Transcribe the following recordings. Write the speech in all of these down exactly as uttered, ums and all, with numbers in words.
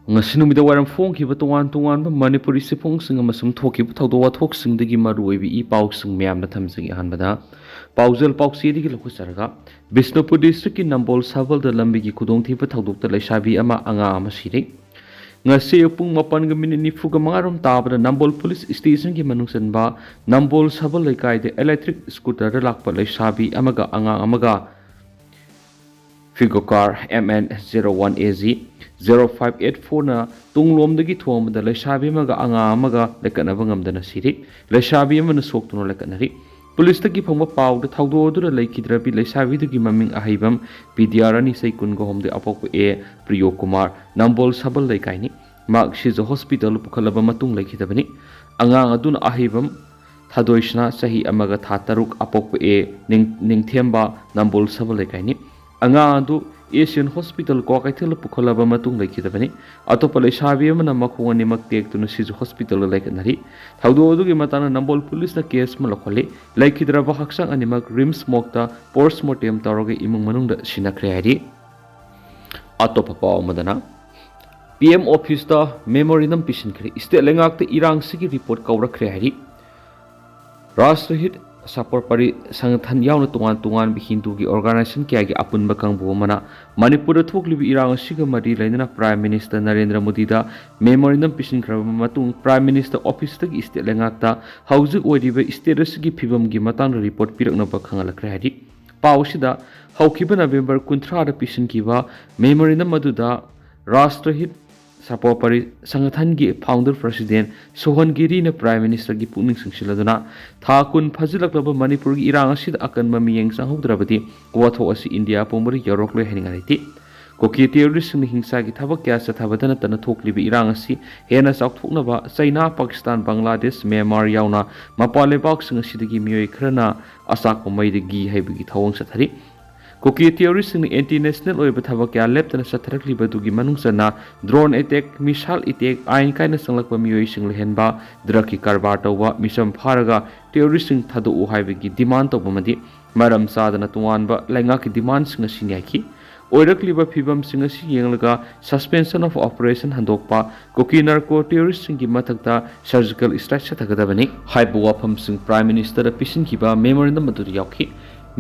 ꯉꯁꯤ ꯅꯨꯃꯤꯗꯥꯡ ꯋꯥꯏꯔꯝ ꯐꯣꯡꯈꯤꯕ ꯇꯣꯉꯥꯟ ꯇꯣꯉꯥꯟꯕ ꯃꯅꯤꯄꯨꯔꯤ ꯆꯦꯐꯣꯡꯁꯤꯡ ꯑꯃꯁꯨꯡ ꯊꯣꯛꯈꯤꯕ ꯊꯧꯗꯣꯛ ꯋꯥꯊꯣꯛꯁꯤꯡꯗꯒꯤ ꯃꯔꯨꯑꯣꯏꯕ ꯏ ꯄꯥꯎꯁꯤꯡ ꯃꯌꯥꯝꯅ ꯊꯝꯖꯒꯦ꯫ ꯑꯍꯥꯟꯕꯗ ꯄꯥꯎꯖꯦꯜ ꯄꯥꯎꯆꯦꯗꯒꯤ ꯂꯧꯈꯠꯆꯔꯒ, ꯕꯤꯁꯅꯨꯄꯨꯔ ꯗꯤꯁꯇ꯭ꯔꯤꯛꯀꯤ ꯅꯝꯕꯣꯜ ꯁꯕꯜꯗ ꯂꯝꯕꯤꯒꯤ ꯈꯨꯗꯣꯡꯊꯤꯕ ꯊꯧꯗꯣꯛꯇ ꯂꯩꯁꯥꯕꯤ ꯑꯃ, ꯑꯉꯥꯡ ꯑꯃ ꯁꯤꯔꯦ꯫ ꯉꯁꯤ ꯑꯌꯨꯛ ꯄꯨꯡ ꯃꯥꯄꯟꯒ ꯃꯤꯅꯤꯠ ꯅꯤꯐꯨꯒ ꯃꯉꯥ ꯔꯣꯝ ꯇꯥꯕꯗ ꯅꯝꯕꯣꯜ ꯄꯨꯂꯤꯁ ꯁ꯭ꯇꯦꯁꯟꯒꯤ ꯃꯅꯨꯡ ꯆꯟꯕ ꯅꯝꯕꯣꯜ ꯁꯕꯜ ꯂꯩꯀꯥꯏꯗ ꯏꯂꯦꯛꯇ꯭ꯔꯤꯛ ꯁ꯭ꯀꯨꯇꯔꯗ ꯂꯥꯛꯄ ꯂꯩꯁꯥꯕꯤ ꯑꯃꯒ ꯑꯉꯥꯡ ꯑꯃꯒ Figo car M N zero one A G zero five eight fourꯅ ꯇꯨꯡꯂꯣꯝꯗꯒꯤ ꯊꯣꯡꯕꯗ ꯂꯩꯁꯥꯕꯤ ꯑꯃꯒ ꯑꯉꯥꯡ ꯑꯃꯒ ꯂꯩꯀꯠꯅꯕ ꯉꯝꯗꯅ ꯁꯤꯔꯤ꯫ ꯂꯩꯁꯥꯕꯤ ꯑꯃꯅ ꯁꯣꯛꯇꯨꯅ ꯂꯩꯀꯠꯅꯔꯤ꯫ ꯄꯨꯂꯤꯁꯇꯒꯤ ꯐꯪꯕ ꯄꯥꯎꯗ ꯊꯧꯗꯣꯛ ꯑꯗꯨꯗ ꯂꯩꯈꯤꯗ꯭ꯔꯕꯤ ꯂꯩꯁꯥꯕꯤꯗꯨꯒꯤ ꯃꯃꯤꯡ ꯑꯍꯩꯕꯝ ꯄꯤꯗꯤꯌꯥꯔꯥꯅꯤ, ꯆꯍꯤ ꯀꯨꯟꯒ ꯍꯨꯝꯗꯣꯏ, ꯑꯄꯣꯛꯄ ꯑꯦ ꯄ꯭ꯔꯤꯌꯣ ꯀꯨꯃꯥꯔ, ꯅꯝꯕꯣꯜ ꯁꯕꯜ ꯂꯩꯀꯥꯏꯅꯤ꯫ ꯃꯍꯥꯛ ꯁꯤꯖ ꯍꯣꯁꯄꯤꯇꯥꯜꯗ ꯄꯨꯈꯠꯂꯕ ꯃꯇꯨꯡ ꯂꯩꯈꯤꯗꯕꯅꯤ꯫ ꯑꯉꯥꯡ ꯑꯗꯨꯅ ꯑꯍꯩꯕꯝ ꯊꯥꯗꯣꯏꯁꯅꯥ, ꯆꯍꯤ ꯑꯃꯒ ꯊꯥ ꯇꯔꯨꯛ, ꯑꯄꯣꯛꯄ ꯑꯦ ꯅꯤꯡ-, ꯅꯤꯡꯊꯦꯝꯕ, ꯅꯝꯕꯣꯜ ꯁꯕꯜ ꯂꯩꯀꯥꯏꯅꯤ꯫ ꯑꯉꯥꯡ ꯑꯗꯨ ꯑꯦꯁꯤꯌꯥꯟ ꯍꯣꯁꯄꯤꯇꯥꯜ ꯀ꯭ꯋꯥꯀꯩꯊꯦꯜꯗ ꯄꯨꯈꯠꯂꯕ ꯃꯇꯨꯡ ꯂꯩꯈꯤꯗꯕꯅꯤ꯫ ꯑꯇꯣꯞꯄ ꯂꯩꯁꯥꯕꯤ ꯑꯃꯅ ꯃꯈꯣꯡ ꯑꯅꯤꯃꯛ ꯇꯦꯛꯇꯨꯅ ꯁꯤꯖ ꯍꯣꯁꯄꯤꯇꯥꯜꯗ ꯂꯩꯈꯠꯅꯔꯤ꯫ ꯊꯧꯗꯣꯛ ꯑꯗꯨꯒꯤ ꯃꯇꯥꯡꯗ ꯅꯝꯕꯣꯜ ꯄꯨꯂꯤꯁꯅ ꯀꯦꯁ ꯑꯃ ꯂꯧꯈꯠꯂꯤ꯫ ꯂꯩꯈꯤꯗ꯭ꯔꯕ ꯍꯛꯆꯥꯡ ꯑꯅꯤꯃꯛ ꯔꯤꯝꯁ ꯃꯣꯔꯒꯇ ꯄꯣꯁꯠ ꯃꯣꯔꯇꯦꯝ ꯇꯧꯔꯒ ꯏꯃꯨꯡ ꯃꯅꯨꯡꯗ ꯁꯤꯟꯅꯈ꯭ꯔꯦ ꯍꯥꯏꯔꯤ꯫ ꯑꯇꯣꯞꯄ ꯄꯥꯎ ꯑꯃꯗꯅ, ꯄꯤ ꯑꯦꯝ ꯑꯣꯐꯤꯁꯇ ꯃꯦꯃꯣꯔꯦꯟꯗꯝ ꯄꯤꯁꯤꯟꯈ꯭ꯔꯦ꯫ ꯁ꯭ꯇꯦꯠ ꯂꯩꯉꯥꯛꯇ ꯏꯔꯥꯡꯁꯤꯒꯤ ꯔꯤꯄꯣꯔꯠ ꯀꯧꯔꯛꯈ꯭ꯔꯦ ꯍꯥꯏꯔꯤ꯫ ꯔꯥꯁꯇ꯭ꯔꯍꯤꯠ ꯁꯥꯄꯣꯔꯄꯥꯔꯤ ꯁꯪꯒꯊꯟ ꯌꯥꯎꯅ ꯇꯣꯉꯥꯟ ꯇꯣꯉꯥꯟꯕ ꯍꯤꯟꯗꯨꯒꯤ ꯑꯣꯔꯒꯅꯥꯏꯖꯦꯁꯟ ꯀꯌꯥꯒꯤ ꯑꯄꯨꯟꯕ ꯀꯥꯡꯕꯨ ꯑꯃꯅ ꯃꯅꯤꯄꯨꯔꯗ ꯊꯣꯛꯂꯤꯕ ꯏꯔꯥꯡ ꯑꯁꯤꯒ ꯃꯔꯤ ꯂꯩꯅꯅ ꯄ꯭ꯔꯥꯏꯝ ꯃꯤꯅꯤꯁꯇꯔ ꯅꯔꯦꯟꯗ꯭ꯔ ꯃꯣꯗꯤꯗ ꯃꯦꯃꯣꯔꯦꯟꯗꯝ ꯄꯤꯁꯤꯟꯈ꯭ꯔꯕ ꯃꯇꯨꯡ, ꯄ꯭ꯔꯥꯏꯝ ꯃꯤꯅꯤꯁꯇꯔ ꯑꯣꯐꯤꯁꯇꯒꯤ ꯁ꯭ꯇꯦꯠ ꯂꯩꯉꯥꯛꯇ ꯍꯧꯖꯤꯛ ꯑꯣꯏꯔꯤꯕ ꯁ꯭ꯇꯦꯠ ꯑꯁꯤꯒꯤ ꯐꯤꯕꯝꯒꯤ ꯃꯇꯥꯡꯗ ꯔꯤꯄꯣꯔꯠ ꯄꯤꯔꯛꯅꯕ ꯈꯪꯍꯜꯂꯛꯈ꯭ꯔꯦ ꯍꯥꯏꯔꯤ꯫ ꯄꯥꯎ ꯑꯁꯤꯗ ꯍꯧꯈꯤꯕ ꯅꯕꯦꯝꯕꯔ ꯀꯨꯟꯊ꯭ꯔꯥꯗ ꯄꯤꯁꯤꯟꯈꯤꯕ ꯃꯦꯃꯣꯔꯦꯟꯗꯝ ꯑꯗꯨꯗ ꯔꯥꯁꯇ꯭ꯔꯍꯤꯠ ꯁꯥꯄꯣꯔꯄꯥꯔꯤ ꯁꯪꯒꯊꯟꯒꯤ ꯐꯥꯎꯟꯗꯔ ꯄ꯭ꯔꯁꯤꯗꯦꯟ ꯁꯣꯍꯟ ꯒꯤꯔꯤꯅ ꯄ꯭ꯔꯥꯏꯝ ꯃꯤꯅꯤꯁꯇꯔꯒꯤ ꯄꯨꯛꯅꯤꯡ ꯆꯤꯡꯁꯤꯜꯂꯗꯨꯅ, ꯊꯥ ꯀꯨꯟ ꯐꯥꯖꯤꯜꯂꯛꯂꯕ ꯃꯅꯤꯄꯨꯔꯒꯤ ꯏꯔꯥꯡ ꯑꯁꯤꯗ ꯑꯀꯟꯕ ꯃꯤꯠꯌꯦꯡ ꯆꯪꯍꯧꯗ꯭ꯔꯕꯗꯤ ꯋꯥꯊꯣꯛ ꯑꯁꯤ ꯏꯟꯗꯤꯌꯥ ꯄꯨꯝꯕꯗ ꯌꯧꯔꯛꯂꯣꯏ ꯍꯥꯏꯅꯤꯡꯉꯥꯏ ꯂꯩꯇꯦ꯫ ꯀꯨꯀꯤ ꯇꯦꯔꯣꯔꯤꯁꯁꯤꯡꯅ ꯍꯤꯡꯁꯥꯒꯤ ꯊꯕꯛ ꯀꯌꯥ ꯆꯠꯊꯕꯗ ꯅꯠꯇꯅ ꯊꯣꯛꯂꯤꯕ ꯏꯔꯥꯡ ꯑꯁꯤ ꯍꯦꯟꯅ ꯆꯥꯎꯊꯣꯛꯅꯕ ꯆꯩꯅꯥ, ꯄꯥꯀꯤꯁꯇꯥꯟ, ꯕꯪꯒ꯭ꯂꯥꯗꯦꯁ, ꯃ꯭ꯌꯥꯟꯃꯥꯔ ꯌꯥꯎꯅ ꯃꯄꯥꯟ ꯂꯩꯕꯥꯛꯁꯤꯡ ꯑꯁꯤꯗꯒꯤ ꯃꯤꯑꯣꯏ ꯈꯔꯅ ꯑꯆꯥꯛꯄ ꯃꯩꯗ ꯘꯤ ꯍꯩꯕꯒꯤ ꯊꯧꯑꯣꯡ ꯆꯠꯊꯔꯤ꯫ ꯀꯨꯀꯤ ꯇꯦꯔꯣꯔꯤꯁꯁꯤꯡꯅ ꯑꯦꯟꯇꯤ ꯅꯦꯁꯅꯦꯜ ꯑꯣꯏꯕ ꯊꯕꯛ ꯀꯌꯥ ꯂꯦꯞꯇꯅ ꯆꯠꯊꯔꯛꯂꯤꯕꯗꯨꯒꯤ ꯃꯅꯨꯡ ꯆꯟꯅ ꯗ꯭ꯔꯣꯟ ꯑꯦꯇꯦꯛ, ꯃꯤꯁꯥꯏꯜ ꯑꯦꯇꯦꯛ, ꯑꯥꯏꯟ ꯀꯥꯏꯅ ꯆꯪꯂꯛꯄ ꯃꯤꯑꯣꯏꯁꯤꯡ ꯂꯩꯍꯟꯕ, ꯗ꯭ꯔꯒꯀꯤ ꯀꯔꯕꯥꯔ ꯇꯧꯕ, ꯃꯤꯆꯝ ꯐꯥꯔꯒ ꯇꯦꯔꯣꯔꯤꯁꯁꯤꯡ ꯊꯥꯗꯣꯛꯎ ꯍꯥꯏꯕꯒꯤ ꯗꯤꯃꯥꯟ ꯇꯧꯕ ꯑꯃꯗꯤ ꯃꯔꯝ ꯆꯥꯗꯅ ꯇꯣꯉꯥꯟꯕ ꯂꯩꯉꯥꯛꯀꯤ ꯗꯤꯃꯥꯟꯁꯤꯡ ꯑꯁꯤꯅꯤ ꯍꯥꯏꯈꯤ꯫ ꯑꯣꯏꯔꯛꯂꯤꯕ ꯐꯤꯕꯝꯁꯤꯡ ꯑꯁꯤ ꯌꯦꯡꯂꯒ suspension of operation ꯍꯟꯗꯣꯛꯄ, ꯀꯨꯀꯤ narco terroristꯁꯤꯡꯒꯤ ꯃꯊꯛꯇ surgical strike ꯆꯠꯊꯒꯗꯕꯅꯤ ꯍꯥꯏꯕ ꯋꯥꯐꯝꯁꯤꯡ Prime Ministerꯗ ꯄꯤꯁꯤꯟꯈꯤꯕ memorandum ꯑꯗꯨꯗ ꯌꯥꯎꯈꯤ꯫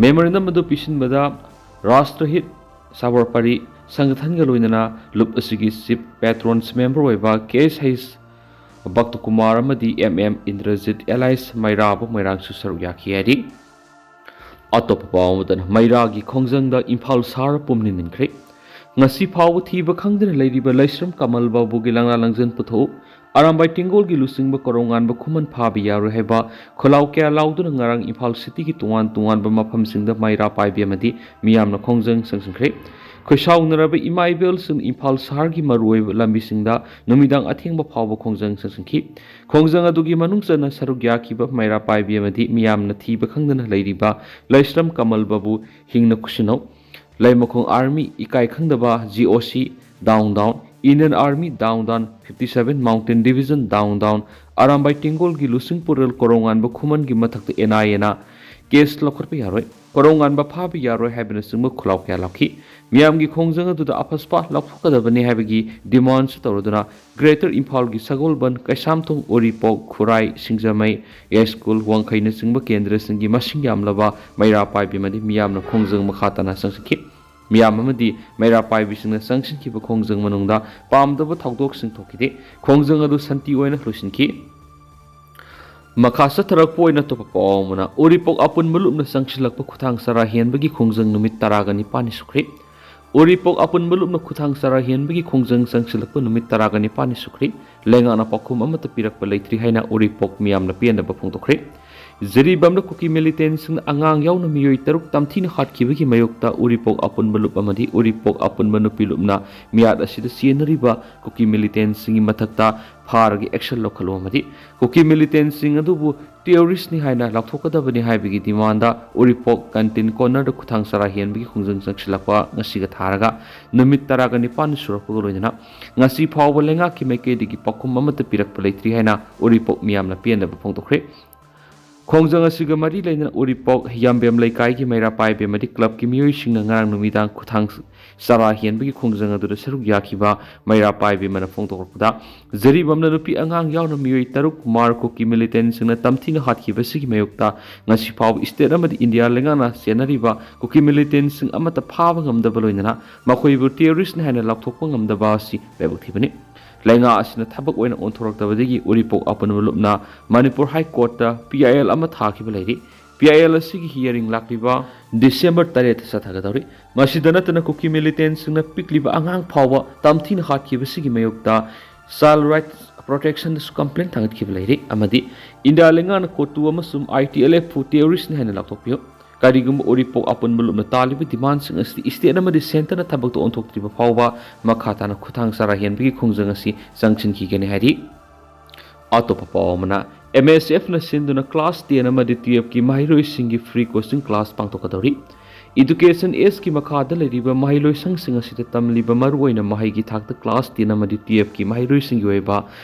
Memorandum ꯑꯗꯨ ꯄꯤꯁꯤꯟꯕꯗ ꯔꯥꯁꯇ꯭ꯔꯍꯤꯠ ꯁꯥꯕꯔꯄꯔꯤ ꯁꯪꯒꯊꯟꯒ ꯂꯣꯏꯅꯅ ꯂꯨꯞ ꯑꯁꯤꯒꯤ chief patrons member ꯑꯣꯏꯕ ꯀꯦ ꯑꯦꯁ ꯍꯩꯁ ꯚꯛꯇꯀꯨꯃꯥꯔ ꯑꯃꯗꯤ ꯑꯦꯝ ꯑꯦꯝ ꯏꯟꯗ꯭ꯔꯖꯤꯠ alias ꯃꯩꯔꯥꯕ ꯃꯣꯏꯔꯥꯡꯁꯨ ꯁꯔꯨꯛ ꯌꯥꯈꯤ ꯍꯥꯏꯔꯤ꯫ ꯑꯇꯣꯞꯄ ꯄꯥꯎ ꯑꯃꯗꯅ ꯃꯩꯔꯥꯒꯤ ꯈꯣꯡꯖꯪꯗ ꯏꯝꯐꯥꯜ ꯁꯍꯔ ꯄꯨꯝꯅ ꯅꯤꯟꯈ꯭ꯔꯦ꯫ ꯉꯁꯤ ꯐꯥꯎꯕ ꯊꯤꯕ ꯈꯪꯗꯅ ꯂꯩꯔꯤꯕ ꯂꯩꯁ꯭ꯔꯝ ꯀꯃꯜ ꯕꯥꯕꯨꯒꯤ ꯂꯪꯂꯥ ꯂꯪꯖꯟ ꯄꯨꯊꯣꯛꯎ, ꯑꯔꯥꯝꯕꯥꯏ ꯇꯦꯡꯒꯣꯜꯒꯤ ꯂꯨꯆꯤꯡꯕ ꯀꯣꯔꯧꯉꯥꯟꯕ ꯈꯨꯃꯟ ꯐꯥꯕ ꯌꯥꯔꯣꯏ ꯍꯥꯏꯕ ꯈꯣꯜꯂꯥꯎ ꯀꯌꯥ ꯂꯥꯎꯗꯨꯅ ꯉꯔꯥꯡ ꯏꯝꯐꯥꯜ cityꯒꯤ ꯇꯣꯉꯥꯟ ꯇꯣꯉꯥꯟꯕ ꯃꯐꯝꯁꯤꯡꯗ ꯃꯩꯔꯥ ꯄꯥꯏꯕꯤ ꯑꯃꯗꯤ ꯃꯤꯌꯥꯝꯅ ꯈꯣꯡꯖꯪ ꯆꯪꯁꯤꯟꯈ꯭ꯔꯦ꯫ ꯈꯣꯏꯁꯥꯎꯅꯔꯕ ꯏꯃꯥ ꯏꯕꯦꯜꯁꯤꯡ ꯏꯝꯐꯥꯜ ꯁꯍꯔꯒꯤ ꯃꯔꯨꯑꯣꯏꯕ ꯂꯝꯕꯤꯁꯤꯡꯗ ꯅꯨꯃꯤꯗꯥꯡ ꯑꯊꯦꯡꯕ ꯐꯥꯎꯕ ꯈꯣꯡꯖꯪ ꯆꯪꯁꯤꯟꯈꯤ꯫ ꯈꯣꯡꯖꯪ ꯑꯗꯨꯒꯤ ꯃꯅꯨꯡ ꯆꯟꯅ ꯁꯔꯨꯛ ꯌꯥꯈꯤꯕ ꯃꯩꯔꯥ ꯄꯥꯏꯕꯤ ꯑꯃꯗꯤ ꯃꯤꯌꯥꯝꯅ ꯊꯤꯕ ꯈꯪꯗꯅ ꯂꯩꯔꯤꯕ ꯂꯩꯁ꯭ꯔꯝ ꯀꯃꯜ ꯕꯥꯕꯨ ꯍꯤꯡꯅ ꯈꯨꯠꯁꯤꯟꯅꯧ꯫ ꯂꯩꯃꯈꯣꯡ Army ꯏꯀꯥꯏ ꯈꯪꯗꯕ G O C down down, Indian Army down down, fifty seven Mountain Division down down, Arambai ꯇꯦꯡꯒꯣꯜꯒꯤ ꯂꯨꯆꯤꯡ ꯄꯨꯔꯦꯜ ꯀꯣꯔꯧꯉꯥꯟꯕ ꯈꯨꯃꯟꯒꯤ ꯃꯊꯛꯇ ꯑꯦꯟ ꯑꯥꯏ ꯑꯦꯅ case ꯂꯧꯈꯠꯄ ꯌꯥꯔꯣꯏ, ꯀꯣꯔꯧꯉꯥꯟꯕ ꯐꯥꯕ ꯌꯥꯔꯣꯏ ꯍꯥꯏꯕꯅꯆꯤꯡꯕ ꯈꯣꯜꯂꯥꯎ ꯀꯌꯥ ꯂꯥꯎꯈꯤ꯫ ꯃꯤꯌꯥꯝꯒꯤ ꯈꯣꯡꯖꯪ ꯑꯗꯨꯗ ꯑꯐꯁꯄꯥ ꯂꯧꯊꯣꯛꯀꯗꯕꯅꯤ ꯍꯥꯏꯕꯒꯤ demandꯁꯨ ꯇꯧꯔꯗꯨꯅ Greater ꯏꯝꯐꯥꯜꯒꯤ ꯁꯒꯣꯜꯕꯟ, ꯀꯩꯁꯥꯝꯊꯣꯡ, ꯎꯔꯤꯄꯣꯛ, ꯈꯨꯔꯥꯏ, ꯁꯤꯡꯖꯃꯩ, ꯌꯥꯏꯁ꯭ꯀꯨꯜ, ꯋꯥꯡꯈꯩꯅꯆꯤꯡꯕ ꯀꯦꯟꯗ꯭ꯔꯁꯤꯡꯒꯤ ꯃꯁꯤꯡ ꯌꯥꯝꯂꯕ ꯃꯩꯔꯥ ꯄꯥꯏꯕꯤ ꯑꯃꯗꯤ ꯃꯤꯌꯥꯝꯅ ꯈꯣꯡꯖꯪ ꯃꯈꯥ ꯇꯥꯅ ꯆꯪꯁꯤꯟꯈꯤ꯫ ꯃꯤꯌꯥꯝ ꯑꯃꯗꯤ ꯃꯩꯔꯥ ꯄꯥꯏꯕꯤꯁꯤꯡꯅ ꯆꯪꯁꯤꯟꯈꯤꯕ ꯈꯣꯡꯖꯪ ꯃꯅꯨꯡꯗ ꯄꯥꯝꯗꯕ ꯊꯧꯗꯣꯛꯁꯤꯡ ꯊꯣꯛꯈꯤꯗꯦ꯫ ꯈꯣꯡꯖꯪ ꯑꯗꯨ ꯁꯥꯟꯇꯤ ꯑꯣꯏꯅ ꯂꯣꯏꯁꯤꯟꯈꯤ꯫ ꯃꯈꯥ ꯆꯠꯊꯔꯛꯄ ꯑꯣꯏꯅ ꯑꯇꯣꯞꯄ ꯄꯥꯎ ꯑꯃꯅ, ꯎꯔꯤꯄꯣꯛ ꯑꯄꯨꯟꯕ ꯂꯨꯞꯅ ꯆꯪꯁꯤꯜꯂꯛꯄ ꯈꯨꯊꯥꯡ ꯆꯔꯥ ꯍꯦꯟꯕꯒꯤ ꯈꯣꯡꯖꯪ ꯅꯨꯃꯤꯠ ꯇꯔꯥꯒ ꯅꯤꯄꯥꯜꯅꯤ ꯁꯨꯈ꯭ꯔꯦ꯫ ꯎꯔꯤꯄꯣꯛ ꯑꯄꯨꯟꯕ ꯂꯨꯞꯅ ꯈꯨꯊꯥꯡ ꯆꯔꯥ ꯍꯦꯟꯕꯒꯤ ꯈꯣꯡꯖꯪ ꯆꯪꯁꯤꯜꯂꯛꯄ ꯅꯨꯃꯤꯠ ꯇꯔꯥꯒ ꯅꯤꯄꯥꯜꯅꯤ ꯁꯨꯈ꯭ꯔꯦ꯫ ꯂꯩꯉꯥꯛꯅ ꯄꯥꯎꯈꯨꯝ ꯑꯃꯠꯇ ꯄꯤꯔꯛꯄ ꯂꯩꯇ꯭ꯔꯤ ꯍꯥꯏꯅ ꯎꯔꯤꯄꯣꯛ ꯃꯤꯌꯥꯝꯅ ꯄꯦꯟꯗꯕ ꯐꯣꯡꯗꯣꯛꯈ꯭ꯔꯦ꯫ ꯖꯤꯔꯤꯕꯥꯝꯗ ꯀꯨꯀꯤ militantꯁꯤꯡꯅ ꯑꯉꯥꯡ ꯌꯥꯎꯅ ꯃꯤꯑꯣꯏ ꯇꯔꯨꯛ ꯇꯝꯊꯤꯅ ꯍꯥꯠꯈꯤꯕꯒꯤ ꯃꯥꯌꯣꯛꯇ ꯎꯔꯤꯄꯣꯛ ꯑꯄꯨꯟꯕ ꯂꯨꯞ ꯑꯃꯗꯤ ꯎꯔꯤꯄꯣꯛ ꯑꯄꯨꯟꯕ ꯅꯨꯄꯤ ꯂꯨꯞꯅ ꯃꯤꯌꯥꯠ ꯑꯁꯤꯗ ꯆꯦꯟꯅꯔꯤꯕ ꯀꯨꯀꯤ militantꯁꯤꯡꯒꯤ ꯃꯊꯛꯇ ꯐꯥꯔꯒ action ꯂꯧꯈꯠꯂꯨ ꯑꯃꯗꯤ ꯀꯨꯀꯤ militantꯁꯤꯡ ꯑꯗꯨꯕꯨ terroristꯅꯤ ꯍꯥꯏꯅ ꯂꯥꯎꯊꯣꯛꯀꯗꯕꯅꯤ ꯍꯥꯏꯕꯒꯤ demandꯗ ꯎꯔꯤꯄꯣꯛ Canteen Cornerꯗ ꯈꯨꯊꯥꯡ ꯆꯔꯥ ꯍꯦꯟꯕꯒꯤ ꯈꯣꯡꯖꯪ ꯆꯪꯁꯤꯜꯂꯛꯄ ꯉꯁꯤꯒ ꯊꯥꯔꯒ ꯅꯨꯃꯤꯠ ꯇꯔꯥꯒ ꯅꯤꯄꯥꯜꯅꯤ ꯁꯨꯔꯛꯄꯒ ꯂꯣꯏꯅꯅ ꯉꯁꯤ ꯐꯥꯎꯕ ꯂꯩꯉꯥꯛꯀꯤ ꯃꯥꯏꯀꯩꯗꯒꯤ ꯄꯥꯎꯈꯨꯝ ꯑꯃꯠꯇ ꯄꯤꯔꯛꯄ ꯂꯩꯇ꯭ꯔꯤ ꯍꯥꯏꯅ ꯎꯔꯤꯄꯣꯛ ꯃꯤꯌꯥꯝꯅ ꯄꯦꯟꯗꯕ ꯐꯣꯡꯗꯣꯛꯈ꯭ꯔꯦ꯫ ꯈꯣꯡꯖꯪ ꯑꯁꯤꯒ ꯃꯔꯤ ꯂꯩꯅꯅ ꯎꯔꯤꯄꯣꯛ ꯌꯥꯝꯕꯦꯝ ꯂꯩꯀꯥꯏꯒꯤ ꯃꯩꯔꯥ ꯄꯥꯏꯕꯤ ꯑꯃꯗꯤ ꯀ꯭ꯂꯕꯀꯤ ꯃꯤꯑꯣꯏꯁꯤꯡꯅ ꯉꯔꯥꯡ ꯅꯨꯃꯤꯗꯥꯡ ꯈꯨꯊꯥꯡ ꯆꯔꯥ ꯍꯦꯟꯕꯒꯤ ꯈꯣꯡꯖꯪ ꯑꯗꯨꯗ ꯁꯔꯨꯛ ꯌꯥꯈꯤꯕ ꯃꯩꯔꯥ ꯄꯥꯏꯕꯤꯃꯅ ꯐꯣꯡꯗꯣꯔꯛꯄꯗ, ꯖꯔꯤꯕꯝꯅ ꯅꯨꯄꯤ ꯑꯉꯥꯡ ꯌꯥꯎꯅ ꯃꯤꯑꯣꯏ ꯇꯔꯨꯛ ꯃꯥꯔ ꯀꯨꯀꯤ ꯃꯤꯂꯤꯇꯦꯟꯁꯤꯡꯅ ꯇꯝꯊꯤꯅ ꯍꯥꯠꯈꯤꯕꯁꯤꯒꯤ ꯃꯥꯌꯣꯛꯇ ꯉꯁꯤ ꯐꯥꯎꯕ ꯁ꯭ꯇꯦꯠ ꯑꯃꯗꯤ ꯏꯟꯗꯤꯌꯥ ꯂꯩꯉꯥꯛꯅ ꯆꯦꯟꯅꯔꯤꯕ ꯀꯨꯀꯤ ꯃꯤꯂꯤꯇꯦꯟꯁꯤꯡ ꯑꯃꯠꯇ ꯐꯥꯕ ꯉꯝꯗꯕ ꯂꯣꯏꯅꯅ ꯃꯈꯣꯏꯕꯨ ꯇꯦꯔꯣꯔꯤꯁ꯭ꯠꯅꯤ ꯍꯥꯏꯅ ꯂꯥꯎꯊꯣꯛꯄ ꯉꯝꯗꯕ ꯑꯁꯤ ꯂꯥꯏꯕꯛ ꯊꯤꯕꯅꯤ꯫ ꯂꯩꯉꯥꯛ ꯑꯁꯤꯅ ꯊꯕꯛ ꯑꯣꯏꯅ ꯑꯣꯟꯊꯣꯔꯛꯇꯕꯗꯒꯤ ꯎꯔꯤꯄꯣꯛ ꯑꯄꯨꯟꯕ ꯂꯨꯞꯅ ꯃꯅꯤꯄꯨꯔ ꯍꯥꯏ ꯀꯣꯔꯠꯇ ꯄꯤ ꯑꯥꯏ ꯑꯦꯜ ꯑꯃ ꯊꯥꯈꯤꯕ ꯂꯩꯔꯤ꯫ ꯄꯤ ꯑꯥꯏ ꯑꯦꯜ ꯑꯁꯤꯒꯤ ꯍꯤꯌꯥꯔꯤꯡ ꯂꯥꯛꯂꯤꯕ ꯗꯤꯁꯦꯝꯕꯔ ꯇꯔꯦꯠꯇ ꯆꯠꯊꯒꯗꯧꯔꯤ꯫ ꯃꯁꯤꯗ ꯅꯠꯇꯅ ꯀꯨꯀꯤ ꯃꯤꯂꯤꯇꯦꯟꯁꯤꯡꯅ ꯄꯤꯛꯂꯤꯕ ꯑꯉꯥꯡ ꯐꯥꯎꯕ ꯇꯝꯊꯤꯅ ꯍꯥꯠꯈꯤꯕꯁꯤꯒꯤ ꯃꯥꯌꯣꯛꯇ ꯆꯥꯏꯜ ꯔꯥꯏꯠꯁ ꯄ꯭ꯔꯣꯇꯦꯛꯁꯟꯗꯁꯨ ꯀꯝꯄ꯭ꯂꯦꯟ ꯊꯥꯡꯒꯠꯈꯤꯕ ꯂꯩꯔꯤ꯫ ꯑꯃꯗꯤ ꯏꯟꯗꯤꯌꯥ ꯂꯩꯉꯥꯛꯅ ꯀꯣꯇꯨ ꯑꯃꯁꯨꯡ ꯑꯥꯏ ꯇꯤ ꯑꯦꯜ ꯑꯦꯐꯄꯨ ꯇꯦꯔꯣꯔꯤꯁ꯭ꯠꯅꯤ ꯍꯥꯏꯅ ꯂꯥꯎꯊꯣꯛꯄꯤꯌꯨ꯫ ꯀꯔꯤꯒꯨꯝꯕ ꯎꯔꯤꯄꯣꯛ ꯑꯄꯨꯟꯕ ꯂꯨꯞꯅ ꯇꯥꯜꯂꯤꯕ ꯗꯤꯃꯥꯟꯁꯤꯡ ꯑꯁꯤ ꯁ꯭ꯇꯦꯠ ꯑꯃꯗꯤ ꯁꯦꯟꯇꯔꯅ ꯊꯕꯛꯇ ꯑꯣꯟꯊꯣꯛꯇ꯭ꯔꯤꯕ ꯐꯥꯎꯕ ꯃꯈꯥ ꯇꯥꯅ ꯈꯨꯊꯥꯡ ꯆꯔꯥ ꯍꯦꯟꯕꯒꯤ ꯈꯣꯡꯖꯪ ꯑꯁꯤ ꯆꯪꯁꯤꯟꯈꯤꯒꯅꯤ ꯍꯥꯏꯔꯤ꯫ ꯑꯇꯣꯞꯄ ꯄꯥꯎ ꯑꯃꯅ, ꯑꯦꯝ ꯑꯦꯁ ꯑꯦꯐꯅ ꯁꯤꯟꯗꯨꯅ ꯀ꯭ꯂꯥꯁ ꯇꯦꯟ ꯑꯃꯗꯤ ꯇꯨꯌꯦꯜꯐꯀꯤ ꯃꯍꯩꯔꯣꯏꯁꯤꯡꯒꯤ ꯐ꯭ꯔꯤ ꯀꯣꯆꯤꯡ ꯀ꯭ꯂꯥꯁ ꯄꯥꯡꯊꯣꯛꯀꯗꯧꯔꯤ꯫ ꯏꯗꯨꯀꯦꯁꯟ ꯑꯦꯖꯀꯤ ꯃꯈꯥꯗ ꯂꯩꯔꯤꯕ ꯃꯍꯩꯂꯣꯏꯁꯪꯁꯤꯡ ꯑꯁꯤꯗ ꯇꯝꯂꯤꯕ ꯃꯔꯨꯑꯣꯏꯅ ꯃꯍꯩꯒꯤ ꯊꯥꯛꯇ ꯀ꯭ꯂꯥꯁ ꯇꯦꯟ ꯑꯃꯗꯤ ꯇꯨꯌꯦꯜꯐꯀꯤ ꯃꯍꯩꯔꯣꯏꯁꯤꯡꯒꯤ ꯑꯣꯏꯕ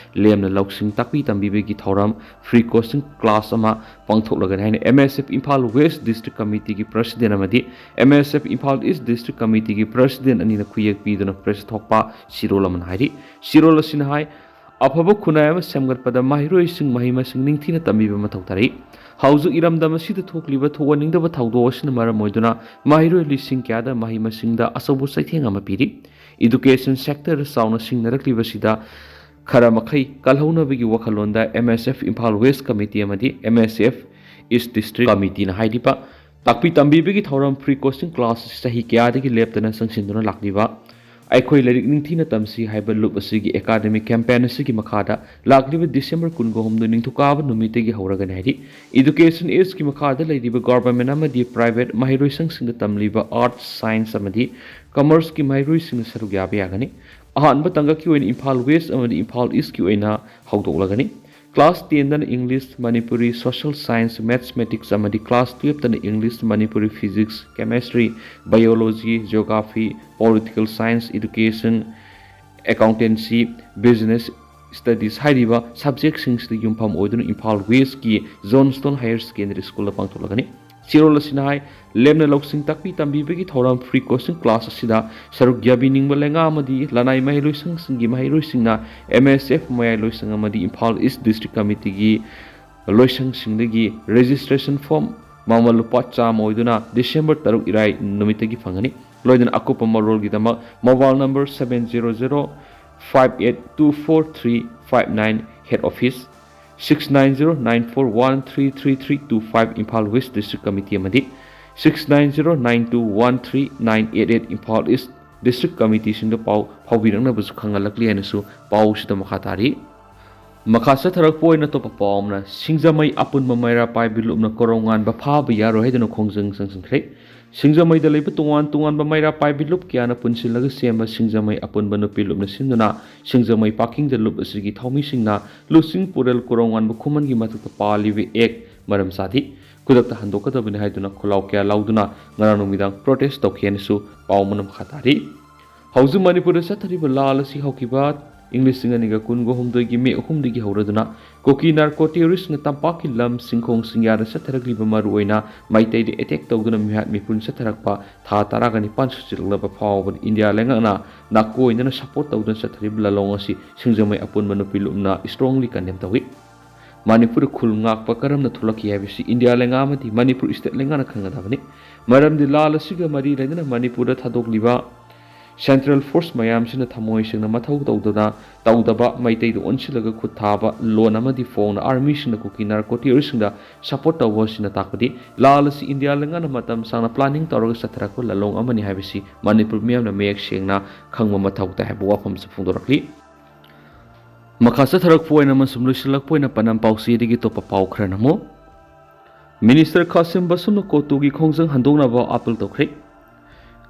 ꯂꯦꯝꯅ ꯂꯧꯁꯤꯡ ꯇꯥꯛꯄꯤ ꯇꯝꯕꯤꯕꯒꯤ ꯊꯧꯔꯝ ꯐ꯭ꯔꯤ ꯀꯣꯆꯤꯡ ꯀ꯭ꯂꯥꯁ ꯑꯃ ꯄꯥꯡꯊꯣꯛꯂꯒꯅꯤ ꯍꯥꯏꯅ M S F Imphal west district ꯀꯃꯤꯇꯤꯒꯤ ꯄ꯭ꯔꯁꯤꯗꯦꯟꯠ ꯑꯃꯗꯤ M S F Imphal east district ꯀꯃꯤꯇꯤꯒꯤ ꯄ꯭ꯔꯁꯤꯗꯦꯟꯠ ꯑꯅꯤꯅ ꯈꯨꯌꯦꯛ ꯄꯤꯗꯨꯅ ꯄ꯭ꯔꯦꯁ ꯊꯣꯛꯄ ꯁꯤꯔꯣꯜ ꯑꯃꯅ ꯍꯥꯏꯔꯤ꯫ ꯁꯤꯔꯣꯜ ꯑꯁꯤꯅ ꯍꯥꯏ, ꯑꯐꯕ ꯈꯨꯟꯅꯥꯏ ꯑꯃ ꯁꯦꯝꯒꯠꯄꯗ ꯃꯍꯩꯔꯣꯏꯁꯤꯡ ꯃꯍꯩ ꯃꯁꯤꯡ ꯅꯤꯡꯊꯤꯅ ꯇꯝꯕꯤꯕ ꯃꯊꯧ ꯇꯥꯔꯤ꯫ ꯍꯧꯖꯤꯛ ꯏꯔꯝꯗꯝ ꯑꯁꯤꯗ ꯊꯣꯛꯂꯤꯕ ꯊꯣꯛꯍꯟꯅꯤꯡꯗꯕ ꯊꯧꯗꯣꯛ ꯑꯁꯤꯅ ꯃꯔꯝ ꯑꯣꯏꯗꯨꯅ ꯃꯍꯩꯔꯣꯏ ꯂꯤꯁꯤꯡ ꯀꯌꯥꯗ ꯃꯍꯩ ꯃꯁꯤꯡꯗ ꯑꯆꯧꯕ ꯆꯩꯊꯦꯡ ꯑꯃ ꯄꯤꯔꯤ꯫ ꯏꯗꯨꯀꯦꯁꯟ ꯁꯦꯛꯇꯔꯗ ꯆꯥꯎꯅ ꯁꯤꯡꯅꯔꯛꯂꯤꯕꯁꯤꯗ ꯈꯔ ꯃꯈꯩ ꯀꯜꯍꯧꯅꯕꯒꯤ ꯋꯥꯈꯜꯂꯣꯟꯗ M S F Imphal West committee ꯑꯃꯗꯤ M S F east district ꯀꯃꯤꯇꯤꯅ ꯍꯥꯏꯔꯤꯕ ꯇꯥꯛꯄꯤ ꯇꯝꯕꯤꯕꯒꯤ ꯊꯧꯔꯝ ꯐ꯭ꯔꯤ ꯀꯣꯆꯤꯡ ꯀ꯭ꯂꯥꯁ ꯑꯁꯤ ꯆꯍꯤ ꯀꯌꯥꯗꯒꯤ ꯂꯦꯞꯇꯅ ꯆꯪꯁꯤꯟꯗꯨꯅ ꯂꯥꯛꯂꯤꯕ ꯑꯩꯈꯣꯏ ꯂꯥꯏꯔꯤꯛ ꯅꯤꯡꯊꯤꯅ ꯇꯝꯁꯤ ꯍꯥꯏꯕ ꯂꯨꯞ ꯑꯁꯤꯒꯤ ꯑꯦꯀꯥꯗꯃꯤꯛ ꯀꯦꯝꯄꯦꯟ ꯑꯁꯤꯒꯤ ꯃꯈꯥꯗ ꯂꯥꯛꯂꯤꯕ ꯗꯤꯁꯦꯝꯕꯔ ꯀꯨꯟꯒ ꯍꯨꯝꯗꯣꯏ ꯅꯤꯡꯊꯧꯀꯥꯕ ꯅꯨꯃꯤꯠꯇꯒꯤ ꯍꯧꯔꯒꯅꯤ ꯍꯥꯏꯔꯤ꯫ ꯏꯗꯨꯀꯦꯁꯟ ꯑꯦꯖꯀꯤ ꯃꯈꯥꯗ ꯂꯩꯔꯤꯕ ꯒꯣꯚꯔꯟꯃꯦꯟꯠ ꯑꯃꯗꯤ ꯄ꯭ꯔꯥꯏꯚꯦꯠ ꯃꯍꯩꯔꯣꯏꯁꯪꯁꯤꯡꯗ ꯇꯝꯂꯤꯕ ꯑꯥꯔꯠꯁ, ꯁꯥꯏꯟꯁ ꯑꯃꯗꯤ ꯀꯃꯔꯁꯀꯤ ꯃꯍꯩꯔꯣꯏꯁꯤꯡꯅ ꯁꯔꯨꯛ ꯌꯥꯕ ꯌꯥꯒꯅꯤ꯫ ꯑꯍꯥꯟꯕ ꯇꯥꯡꯀꯛꯀꯤ ꯑꯣꯏꯅ ꯏꯝꯐꯥꯜ ꯋꯦꯁ꯭ꯠ ꯑꯃꯗꯤ ꯏꯝꯐꯥꯜ ꯏꯁ꯭ꯠꯀꯤ ꯑꯣꯏꯅ ꯍꯧꯗꯣꯛꯂꯒꯅꯤ꯫ ꯀ꯭ꯂꯥꯁ ꯇꯦꯟꯗꯅ English, Manipuri, social science, mathematics ꯑꯃꯗꯤ ꯀ꯭ꯂꯥꯁ ꯇꯨꯌꯦꯜꯐꯇꯅ English, Manipuri, physics, chemistry, biology, geography, political science, education, accountancy, business, Studies ꯍꯥꯏꯔꯤꯕ subjectꯁꯤꯡꯁꯤꯗ ꯌꯨꯝꯐꯝ ꯑꯣꯏꯗꯨꯅ ꯏꯝꯐꯥꯜ Westꯀꯤ Johnstone Higher Secondary Schoolꯗ ꯄꯥꯡꯊꯣꯛꯂꯒꯅꯤ꯫ ꯆꯦꯔꯣꯜ ꯑꯁꯤꯅ ꯍꯥꯏ, ꯂꯦꯝꯅ ꯂꯧꯁꯤꯡ ꯇꯥꯛꯄꯤ ꯇꯝꯕꯤꯕꯒꯤ ꯊꯧꯔꯝ free coaching class ꯑꯁꯤꯗ ꯁꯔꯨꯛ ꯌꯥꯕꯤꯅꯤꯡꯕ ꯂꯩꯉꯥꯛ ꯑꯃꯗꯤ ꯂꯅꯥꯏ ꯃꯍꯩꯂꯣꯏꯁꯪꯁꯤꯡꯒꯤ ꯃꯍꯩꯔꯣꯏꯁꯤꯡꯅ M S F ꯃꯌꯥꯏ ꯂꯣꯏꯁꯪ ꯑꯃꯗꯤ Imphal East District Committeeꯒꯤ ꯂꯣꯏꯁꯪꯁꯤꯡꯗꯒꯤ registration form ꯃꯃꯜ ꯂꯨꯄꯥ ꯆꯥꯝꯃ ꯑꯣꯏꯗꯨꯅ December ꯇꯔꯨꯛ ꯏꯔꯥꯏ ꯅꯨꯃꯤꯠꯇꯒꯤ ꯐꯪꯒꯅꯤ꯫ ꯂꯣꯏꯅꯅ ꯑꯀꯨꯞꯄ ꯃꯔꯣꯜꯒꯤꯗꯃꯛ mobile number seven zero zero five eight two four three five nine head office, six nine zero nine four one three three three two five Imphal West District Committee ꯑꯃꯗꯤ six nine zero nine two one three nine eight eight Imphal East District Committeeꯁꯤꯡꯗ ꯄꯥꯎ ꯐꯥꯎꯕꯤꯔꯛꯅꯕꯁꯨ ꯈꯪꯍꯜꯂꯛꯂꯤ ꯍꯥꯏꯅꯁꯨ ꯄꯥꯎꯁꯤꯗ ꯃꯈꯥ ꯇꯥꯔꯤ꯫ ꯃꯈꯥ ꯆꯠꯊꯔꯛꯄ ꯑꯣꯏꯅ ꯑꯇꯣꯞꯄ ꯄꯥꯎ ꯑꯃꯅ, ꯁꯤꯡꯖꯃꯩ ꯑꯄꯨꯟꯕ ꯃꯩꯔꯥ ꯄꯥꯏꯕꯤ ꯂꯨꯞꯅ ꯀꯣꯔꯧꯉꯥꯟꯕ ꯐꯥꯕ ꯌꯥꯔꯣꯏ ꯍꯥꯏꯗꯨꯅ ꯈꯣꯡꯖꯪ ꯆꯪꯁꯤꯟꯈ꯭ꯔꯦ꯫ ꯁꯤꯡꯖꯃꯩꯗ ꯂꯩꯕ ꯇꯣꯉꯥꯟ ꯇꯣꯉꯥꯟꯕ ꯃꯩꯔꯥ ꯄꯥꯏꯕꯤ ꯂꯨꯞ ꯀꯌꯥꯅ ꯄꯨꯟꯁꯤꯜꯂꯒ ꯁꯦꯝꯕ ꯁꯤꯡꯖꯃꯩ ꯑꯄꯨꯟꯕ ꯅꯨꯄꯤ ꯂꯨꯞꯅ ꯁꯤꯟꯗꯨꯅ ꯁꯤꯡꯖꯃꯩ ꯄꯥꯀꯤꯡꯗ ꯂꯨꯞ ꯑꯁꯤꯒꯤ ꯊꯧꯃꯤꯁꯤꯡꯅ ꯂꯨꯆꯤꯡ ꯄꯨꯔꯦꯜ ꯀꯣꯔꯧꯉꯥꯟꯕ ꯈꯨꯃꯟꯒꯤ ꯃꯊꯛꯇ ꯄꯥꯜꯂꯤꯕ ꯑꯦꯛ ꯃꯔꯝ ꯆꯥꯗꯦ, ꯈꯨꯗꯛꯇ ꯍꯟꯗꯣꯛꯀꯗꯕꯅꯤ ꯍꯥꯏꯗꯨꯅ ꯈꯣꯜꯂꯥꯎ ꯀꯌꯥ ꯂꯥꯎꯗꯨꯅ ꯉꯔꯥꯡ ꯅꯨꯃꯤꯗꯥꯡ protest ꯇꯧꯈꯤ ꯍꯥꯏꯅꯁꯨ ꯄꯥꯎ ꯑꯃꯅ ꯃꯈꯥ ꯇꯥꯔꯤ꯫ ꯍꯧꯖꯤꯛ ꯃꯅꯤꯄꯨꯔꯗ ꯆꯠꯊꯔꯤꯕ ꯂꯥꯜ ꯑꯁꯤ ꯍꯧꯈꯤꯕ ꯏꯪ ꯂꯤꯁꯤꯡ ꯑꯅꯤꯒ ꯀꯨꯟꯒ ꯍꯨꯝꯗꯣꯏꯒꯤ ꯃꯦ ꯑꯍꯨꯝꯗꯒꯤ ꯍꯧꯔꯗꯨꯅ ꯀꯨꯀꯤ narco terroristꯅ ꯇꯝꯄꯥꯛꯀꯤ ꯂꯝ ꯁꯤꯡꯈꯣꯡ ꯁꯤꯡꯌꯥꯗ ꯆꯠꯊꯔꯛꯂꯤꯕ, ꯃꯔꯨꯑꯣꯏꯅ ꯃꯩꯇꯩꯗ attack ꯇꯧꯗꯨꯅ ꯃꯤꯍꯥꯠ ꯃꯤꯄꯨꯟ ꯆꯠꯊꯔꯛꯄ ꯊꯥ ꯇꯔꯥꯒ ꯅꯤꯄꯥꯟ ꯁꯨꯖꯤꯜꯂꯛꯂꯕ ꯐꯥꯎꯕꯗ ꯏꯟꯗꯤꯌꯥ ꯂꯩꯉꯥꯛꯅ ꯅꯥꯀꯣꯏꯅꯅ support ꯇꯧꯗꯨꯅ ꯆꯠꯊꯔꯤꯕ ꯂꯥꯂꯣꯡ ꯑꯁꯤ ꯁꯤꯡꯖꯃꯩ ꯑꯄꯨꯟꯕ ꯅꯨꯄꯤ ꯂꯨꯞꯅ strongly condemn ꯇꯧꯏ꯫ ꯃꯅꯤꯄꯨꯔꯗ ꯈꯨꯜ ꯉꯥꯛꯄ ꯀꯔꯝꯅ ꯊꯣꯛꯂꯛꯈꯤ ꯍꯥꯏꯕꯁꯤ ꯏꯟꯗꯤꯌꯥ ꯂꯩꯉꯥꯛ ꯑꯃꯗꯤ ꯃꯅꯤꯄꯨꯔ state ꯂꯩꯉꯥꯛꯅ ꯈꯪꯒꯗꯕꯅꯤ꯫ ꯃꯔꯝꯗꯤ ꯂꯥꯜ ꯑꯁꯤꯒ ꯃꯔꯤ ꯂꯩꯅꯅ ꯃꯅꯤꯄꯨꯔꯗ ꯊꯥꯗꯣꯛꯂꯤꯕ central force ꯃꯌꯥꯝꯁꯤꯅ ꯊꯃꯣꯏ ꯁꯦꯡꯅ ꯃꯊꯧ ꯇꯧꯗꯅ, ꯇꯧꯗꯕ, ꯃꯩꯇꯩꯗ ꯑꯣꯟꯁꯤꯜꯂꯒ ꯈꯨꯠ ꯊꯥꯕ, ꯂꯣꯟ ꯑꯃꯗꯤ ꯐꯣꯡꯅ armyꯁꯤꯡꯅ ꯀꯨꯀꯤ narco terroristꯁꯤꯡꯗ support ꯇꯧꯕ ꯑꯁꯤꯅ ꯇꯥꯛꯄꯗꯤ ꯂꯥꯜ ꯑꯁꯤ ꯏꯟꯗꯤꯌꯥ ꯂꯩꯉꯥꯛꯅ ꯃꯇꯝ ꯁꯥꯡꯅ planning ꯇꯧꯔꯒ ꯆꯠꯊꯔꯛꯄ ꯂꯥꯂꯣꯡ ꯑꯃꯅꯤ ꯍꯥꯏꯕꯁꯤ ꯃꯅꯤꯄꯨꯔ ꯃꯤꯌꯥꯝꯅ ꯃꯌꯦꯛ ꯁꯦꯡꯅ ꯈꯪꯕ ꯃꯊꯧ ꯇꯥꯏ ꯍꯥꯏꯕ ꯋꯥꯐꯝꯁꯨ ꯐꯣꯡꯗꯣꯔꯛꯂꯤ꯫ ꯃꯈꯥ ꯆꯠꯊꯔꯛꯄ ꯑꯣꯏꯅ ꯑꯃꯁꯨꯡ ꯂꯣꯏꯁꯤꯜꯂꯛꯄ ꯑꯣꯏꯅ ꯄꯅꯝ ꯄꯥꯎꯆꯦꯗꯒꯤ ꯑꯇꯣꯞꯄ ꯄꯥꯎ ꯈꯔ ꯅꯝꯃꯨ꯫ Minister ꯈꯥꯁꯤꯝ ꯕꯁꯨꯝꯅ ꯀꯣꯇꯨꯒꯤ ꯈꯣꯡꯖꯪ ꯍꯟꯗꯣꯛꯅꯕ appeal ꯇꯧꯈ꯭ꯔꯦ꯫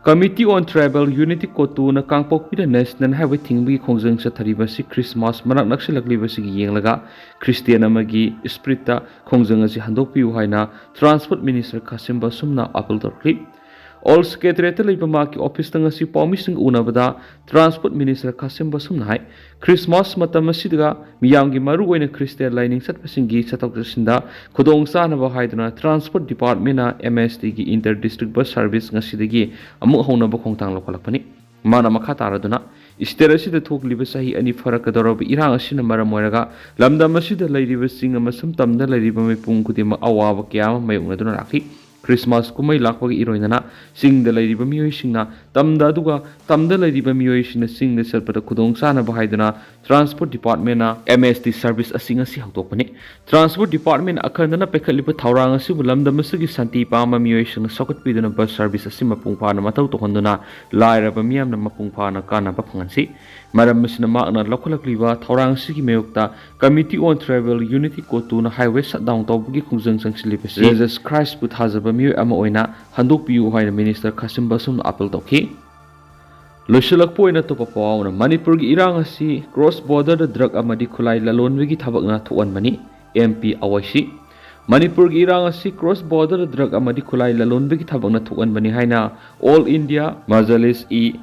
Committee on Tribal Unity ꯀꯣꯇꯨꯅ ꯀꯥꯡꯄꯣꯛꯄꯤꯗ National Highway ꯊꯤꯡꯕꯒꯤ ꯈꯣꯡꯖꯪ ꯆꯠꯊꯔꯤꯕ ꯑꯁꯤ Christmas ꯃꯅꯥꯛ ꯅꯛꯁꯤꯜꯂꯛꯂꯤꯕꯁꯤꯒꯤ ꯌꯦꯡꯂꯒ Christian ꯑꯃꯒꯤ spiritꯇ ꯈꯣꯡꯖꯪ ꯑꯁꯤ ꯍꯟꯗꯣꯛꯄꯤꯌꯨ ꯍꯥꯏꯅ Transport Minister ꯈꯥꯁꯤꯝ ꯕꯁꯨꯝꯅ appeal ꯇꯧꯔꯛꯂꯤ꯫ ꯑꯣꯜ ꯁꯦꯀ꯭ꯔꯦꯇꯔꯤꯌꯦꯠꯇ ꯂꯩꯕ ꯃꯍꯥꯛꯀꯤ ꯑꯣꯐꯤꯁꯇ ꯉꯁꯤ ꯄꯥꯎꯃꯤꯁꯤꯡꯒ ꯎꯅꯕꯗ ꯇ꯭ꯔꯥꯟꯁꯄꯣꯔꯠ ꯃꯤꯅꯤꯁꯇꯔ ꯈꯥꯁꯤꯝ ꯕꯥꯁꯨꯝꯅ ꯍꯥꯏ, ꯈ꯭ꯔꯤꯁꯃꯥꯁ ꯃꯇꯝ ꯑꯁꯤꯗ ꯃꯤꯌꯥꯝꯒꯤ ꯃꯔꯨꯑꯣꯏꯅ ꯈ꯭ꯔꯤꯁꯇꯤꯌꯥꯟ ꯂꯥꯏꯅꯤꯡ ꯆꯠꯄꯁꯤꯡꯒꯤ ꯆꯠꯊꯣꯛ ꯆꯠꯁꯤꯟꯗ ꯈꯨꯗꯣꯡ ꯆꯥꯅꯕ ꯍꯥꯏꯗꯨꯅ ꯇ꯭ꯔꯥꯟꯁꯄꯣꯔꯠ ꯗꯤꯄꯥꯔꯠꯃꯦꯟꯅ ꯑꯦꯝ ꯑꯦꯁ ꯇꯤꯒꯤ ꯏꯟꯇꯔ ꯗꯤꯁꯇ꯭ꯔꯤꯛ ꯕꯁ ꯁꯥꯔꯚꯤꯁ ꯉꯁꯤꯗꯒꯤ ꯑꯃꯨꯛ ꯍꯧꯅꯕ ꯈꯣꯡꯊꯥꯡ ꯂꯧꯈꯠꯂꯛꯄꯅꯤ꯫ ꯃꯥꯅ ꯃꯈꯥ ꯇꯥꯔꯗꯨꯅ, ꯏꯁꯇꯦꯠ ꯑꯁꯤꯗ ꯊꯣꯛꯂꯤꯕ ꯆꯍꯤ ꯑꯅꯤ ꯐꯥꯔꯛꯀꯗꯧꯔꯕ ꯏꯔꯥꯡ ꯑꯁꯤꯅ ꯃꯔꯝ ꯑꯣꯏꯔꯒ ꯂꯝꯗꯝ ꯑꯁꯤꯗ ꯂꯩꯔꯤꯕꯁꯤꯡ ꯑꯃꯁꯨꯡ ꯇꯝꯗ ꯂꯩꯔꯤꯕ ꯃꯤꯄꯨꯝ ꯈꯨꯗꯤꯡꯃꯛ ꯑꯋꯥꯕ ꯀꯌꯥ ꯑꯃ ꯃꯥꯌꯣꯛꯅꯗꯨꯅ ꯂꯥꯛꯂꯤ꯫ ꯈ꯭ꯔꯤꯁꯃꯥꯁ ꯀꯨꯝꯍꯩ ꯂꯥꯛꯄꯒꯤ ꯏꯔꯣꯏꯅꯅ ꯆꯤꯡꯗ ꯂꯩꯔꯤꯕ ꯃꯤꯑꯣꯏꯁꯤꯡꯅ ꯇꯝꯗ, ꯑꯗꯨꯒ ꯇꯝꯗ ꯂꯩꯔꯤꯕ ꯃꯤꯑꯣꯏꯁꯤꯡꯅ ꯆꯤꯡꯗ ꯆꯠꯄꯗ ꯈꯨꯗꯣꯡ ꯆꯥꯅꯕ ꯍꯥꯏꯗꯨꯅ ꯇ꯭ꯔꯥꯟꯁꯄꯣꯔꯠ ꯗꯤꯄꯥꯔꯠꯃꯦꯟꯅ ꯑꯦꯝ ꯑꯦꯁ ꯇꯤ ꯁꯥꯔꯚꯤꯁ ꯑꯁꯤ ꯉꯁꯤ ꯍꯧꯗꯣꯛꯄꯅꯤ꯫ ꯇ꯭ꯔꯥꯟꯁꯄꯣꯔꯠ ꯗꯤꯄꯥꯔꯠꯃꯦꯟ ꯑꯈꯟꯅꯅ ꯄꯥꯏꯈꯠꯂꯤꯕ ꯊꯧꯔꯥꯡ ꯑꯁꯤꯕꯨ ꯂꯝꯗꯝ ꯑꯁꯤꯒꯤ ꯁꯥꯟꯇꯤ ꯄꯥꯝꯕ ꯃꯤꯑꯣꯏꯁꯤꯡꯅ ꯁꯧꯒꯠꯄꯤꯗꯨꯅ ꯕꯁ ꯁꯥꯔꯚꯤꯁ ꯑꯁꯤ ꯃꯄꯨꯡ ꯐꯥꯅ ꯃꯊꯧ ꯇꯧꯍꯟꯗꯨꯅ ꯂꯥꯏꯔꯕ ꯃꯤꯌꯥꯝꯅ ꯃꯄꯨꯡ ꯐꯥꯅ ꯀꯥꯟꯅꯕ ꯐꯪꯍꯟꯁꯤ꯫ ꯃꯔꯝ ꯑꯁꯤꯅ ꯃꯍꯥꯛꯅ ꯂꯧꯈꯠꯂꯛꯂꯤꯕ ꯊꯧꯔꯥꯡ ꯑꯁꯤꯒꯤ ꯃꯥꯌꯣꯛꯇ Committee on Tribal Unity, ꯀꯣꯇꯨꯅ highway shutdown ꯇꯧꯕꯒꯤ ꯈꯣꯡꯖꯪ ꯆꯪꯁꯤꯜꯂꯤꯕꯁꯤ Jesus Christ ꯄꯨ ꯊꯥꯖꯕ ꯃꯤꯑꯣꯏ ꯑꯃ ꯑꯣꯏꯅ ꯍꯟꯗꯣꯛꯄꯤꯌꯨ ꯍꯥꯏꯅ ꯃꯤꯅꯤꯁꯇꯔ ꯈꯥꯁꯤꯝ ꯕꯥꯁꯨꯝꯅ ꯑꯥꯄꯤꯜ ꯇꯧꯈꯤ꯫ ꯂꯣꯏꯁꯤꯜꯂꯛꯄ ꯑꯣꯏꯅ ꯑꯇꯣꯞꯄ ꯄꯥꯎ ꯑꯃꯅ, ꯃꯅꯤꯄꯨꯔꯒꯤ ꯏꯔꯥꯡ ꯑꯁꯤ cross border drug ꯑꯃꯗꯤ ꯈꯨꯠꯂꯥꯏ ꯂꯂꯣꯟꯕꯒꯤ ꯊꯕꯛꯅ ꯊꯣꯛꯍꯟꯕꯅꯤ, ꯑꯦꯝ ꯄꯤ ꯑꯋꯥꯏꯁꯤ꯫ ꯃꯅꯤꯄꯨꯔꯒꯤ ꯏꯔꯥꯡ ꯑꯁꯤ cross border drug ꯑꯃꯗꯤ ꯈꯨꯠꯂꯥꯏ ꯂꯂꯣꯟꯕꯒꯤ ꯊꯕꯛꯅ ꯊꯣꯛꯍꯟꯕꯅꯤ ꯍꯥꯏꯅ All India Majlis-e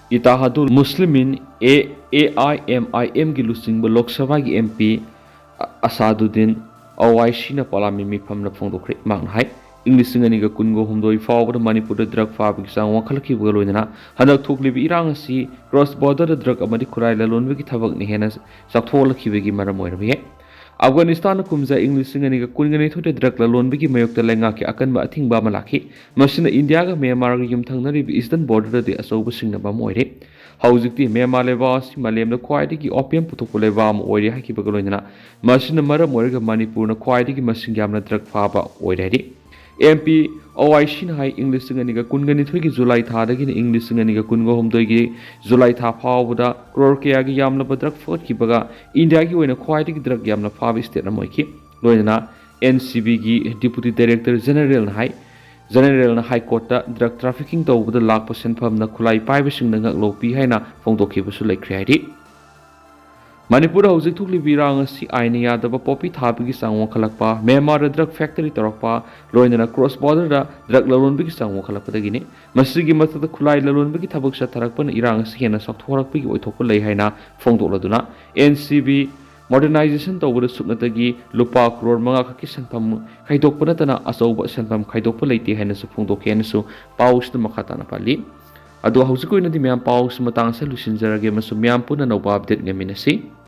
Ittehadul Muslimin, A I M I M ꯒꯤ ꯂꯨꯆꯤꯡꯕ ꯂꯣꯛ ꯁꯚꯥꯒꯤ ꯑꯦꯝ ꯄꯤ ꯑꯁꯥꯗꯨꯗꯤꯟ ꯑꯋꯥꯏꯁꯤꯅ ꯄꯥꯎꯃꯤ ꯃꯤꯐꯝꯗ ꯐꯣꯡꯗꯣꯛꯈ꯭ꯔꯦ꯫ ꯃꯍꯥꯛꯅ ꯍꯥꯏ, ꯏꯪ ꯂꯤꯁꯤꯡ ꯑꯅꯤꯒ ꯀꯨꯟꯒ ꯍꯨꯝꯗꯣꯏ ꯐꯥꯎꯕꯗ ꯃꯅꯤꯄꯨꯔꯗ ꯗ꯭ꯔꯒ ꯐꯥꯕꯒꯤ ꯆꯥꯡ ꯋꯥꯡꯈꯠꯂꯛꯈꯤꯕꯒ ꯂꯣꯏꯅꯅ ꯍꯟꯗꯛ ꯊꯣꯛꯂꯤꯕ ꯏꯔꯥꯡ ꯑꯁꯤ cross border ꯗ꯭ꯔꯒ ꯑꯃꯗꯤ ꯈꯨꯠꯂꯥꯏ ꯂꯂꯣꯟꯕꯒꯤ ꯊꯕꯛꯅ ꯍꯦꯟꯅ ꯆꯥꯎꯊꯣꯛꯍꯜꯂꯛꯈꯤꯕꯒꯤ ꯃꯔꯝ ꯑꯣꯏꯔꯝꯕ ꯌꯥꯏ꯫ ꯑꯐꯒꯥꯅꯤꯁꯇꯥꯟꯅ ꯀꯨꯝꯖꯥ ꯏꯪ ꯂꯤꯁꯤꯡ ꯑꯅꯤꯒ ꯀꯨꯟꯒ ꯅꯤꯊꯣꯏꯗ ꯗ꯭ꯔꯒ ꯂꯂꯣꯟꯕꯒꯤ ꯃꯥꯌꯣꯛꯇ ꯂꯩꯉꯥꯛꯀꯤ ꯑꯀꯟꯕ ꯑꯊꯤꯡꯕ ꯑꯃ ꯂꯥꯛꯈꯤ꯫ ꯃꯁꯤꯅ ꯏꯟꯗꯤꯌꯥꯒ ꯃ꯭ꯌꯥꯟꯃꯥꯔꯒ ꯌꯨꯝꯊꯪꯅꯔꯤꯕ eastern border ꯗꯗꯤ ꯑꯆꯧꯕ ꯁꯤꯡꯅꯕ ꯑꯃ ꯑꯣꯏꯔꯦ꯫ ꯍꯧꯖꯤꯛꯇꯤ ꯃ꯭ꯌꯥꯟꯃꯥꯔ ꯂꯩꯕꯥꯛ ꯑꯁꯤ ꯃꯥꯂꯦꯝꯗ ꯈ꯭ꯋꯥꯏꯗꯒꯤ opium ꯄꯨꯊꯣꯛꯄ ꯂꯩꯕꯥꯛ ꯑꯃ ꯑꯣꯏꯔꯦ ꯍꯥꯏꯈꯤꯕꯒ ꯂꯣꯏꯅꯅ ꯃꯁꯤꯅ ꯃꯔꯝ ꯑꯣꯏꯔꯒ ꯃꯅꯤꯄꯨꯔꯅ ꯈ꯭ꯋꯥꯏꯗꯒꯤ ꯃꯁꯤꯡ ꯌꯥꯝꯅ ꯗ꯭ꯔꯒ ꯐꯥꯕ ꯑꯣꯏꯔꯦ ꯍꯥꯏꯔꯤ꯫ ꯑꯦꯝ ꯄꯤ ꯑꯋꯥꯏꯁꯤꯅ ꯍꯥꯏ, ꯏꯪ ꯂꯤꯁꯤꯡ ꯑꯅꯤꯒ ꯀꯨꯟꯒ ꯅꯤꯊꯣꯏꯒꯤ ꯖꯨꯂꯥꯏ ꯊꯥꯗꯒꯤꯅ ꯏꯪ ꯂꯤꯁꯤꯡ ꯑꯅꯤꯒ ꯀꯨꯟꯒ ꯍꯨꯝꯗꯣꯏꯒꯤ ꯖꯨꯂꯥꯏ ꯊꯥ ꯐꯥꯎꯕꯗ ꯀ꯭ꯔꯣꯔ ꯀꯌꯥꯒꯤ ꯌꯥꯝꯂꯕ ꯗ꯭ꯔꯒ ꯐꯒꯠꯈꯤꯕꯒ ꯏꯟꯗꯤꯌꯥꯒꯤ ꯑꯣꯏꯅ ꯈ꯭ꯋꯥꯏꯗꯒꯤ ꯗ꯭ꯔꯒ ꯌꯥꯝꯅ ꯐꯥꯕ ꯏꯁꯇꯦꯠ ꯑꯃ ꯑꯣꯏꯈꯤ꯫ ꯂꯣꯏꯅꯅ ꯑꯦꯟ ꯁꯤ ꯕꯤꯒꯤ ꯗꯤꯄꯨꯇꯤ ꯗꯥꯏꯔꯦꯛꯇꯔ ꯖꯦꯅꯔꯦꯜꯅ ꯍꯥꯏ, ꯖꯦꯅꯔꯦꯜꯅ ꯍꯥꯏ ꯀꯣꯔꯠꯇ ꯗ꯭ꯔꯒ ꯇ꯭ꯔꯥꯐꯤꯀꯤꯡ ꯇꯧꯕꯗ ꯂꯥꯛꯄ ꯁꯦꯟꯐꯝꯅ ꯈꯨꯠꯂꯥꯏ ꯄꯥꯏꯕꯁꯤꯡꯅ ꯉꯛꯂꯧ ꯄꯤ ꯍꯥꯏꯅ ꯐꯣꯡꯗꯣꯛꯈꯤꯕꯁꯨ ꯂꯩꯈ꯭ꯔꯦ ꯍꯥꯏꯔꯤ꯫ ꯃꯅꯤꯄꯨꯔꯗ ꯍꯧꯖꯤꯛ ꯊꯣꯛꯂꯤꯕ ꯏꯔꯥꯡ ꯑꯁꯤ ꯑꯥꯏꯟꯅ ꯌꯥꯗꯕ ꯄꯣꯄꯤ ꯊꯥꯕꯒꯤ ꯆꯥꯡ ꯋꯥꯡꯈꯠꯂꯛꯄ, ꯃ꯭ꯌꯥꯟꯃꯥꯔꯗ ꯗ꯭ꯔꯒ ꯐꯦꯛꯇꯔꯤ ꯇꯧꯔꯛꯄ, ꯂꯣꯏꯅꯅ ꯀ꯭ꯔꯣꯁ ꯕꯣꯔꯗꯔꯗ ꯗ꯭ꯔꯒ ꯂꯂꯣꯟꯕꯒꯤ ꯆꯥꯡ ꯋꯥꯡꯈꯠꯂꯛꯄꯗꯒꯤꯅꯤ꯫ ꯃꯁꯤꯒꯤ ꯃꯊꯛꯇ ꯈꯨꯠꯂꯥꯏ ꯂꯂꯣꯟꯕꯒꯤ ꯊꯕꯛ ꯆꯠꯊꯔꯛꯄꯅ ꯏꯔꯥꯡ ꯑꯁꯤ ꯍꯦꯟꯅ ꯆꯥꯎꯊꯣꯛꯍꯜꯂꯛꯄꯒꯤ ꯑꯣꯏꯊꯣꯛꯄ ꯂꯩ ꯍꯥꯏꯅ ꯐꯣꯡꯗꯣꯛꯂꯗꯨꯅ, ꯑꯦꯟ ꯁꯤ ꯕꯤ ꯃꯣꯗꯔꯅꯥꯏꯖꯦꯁꯟ ꯇꯧꯕꯗ ꯁꯨꯞꯅꯇꯒꯤ ꯂꯨꯄꯥ ꯀ꯭ꯔꯣꯔ ꯃꯉꯥ ꯈꯛꯀꯤ ꯁꯦꯟꯐꯝ ꯈꯥꯏꯗꯣꯛꯄ ꯅꯠꯇꯅ ꯑꯆꯧꯕ ꯁꯦꯟꯐꯝ ꯈꯥꯏꯗꯣꯛꯄ ꯂꯩꯇꯦ ꯍꯥꯏꯅꯁꯨ ꯐꯣꯡꯗꯣꯛꯈꯤ ꯍꯥꯏꯅꯁꯨ ꯄꯥꯎꯁꯤꯗ ꯃꯈꯥ ꯇꯥꯅ ꯄꯜꯂꯤ꯫ ꯑꯗꯣ ꯍꯧꯖꯤꯛꯀꯤ ꯑꯣꯏꯅꯗꯤ ꯃꯌꯥꯝ ꯄꯥꯎꯁꯤ ꯃꯇꯥꯡ ꯑꯁꯤꯗ ꯂꯣꯏꯁꯤꯟꯖꯔꯒꯦ ꯑꯃꯁꯨꯡ ꯃꯌꯥꯝ ꯄꯨꯟꯅ ꯑꯅꯧꯕ ꯑꯞꯗꯦꯠ ꯉꯥꯏꯃꯤꯟꯅꯁꯤ꯫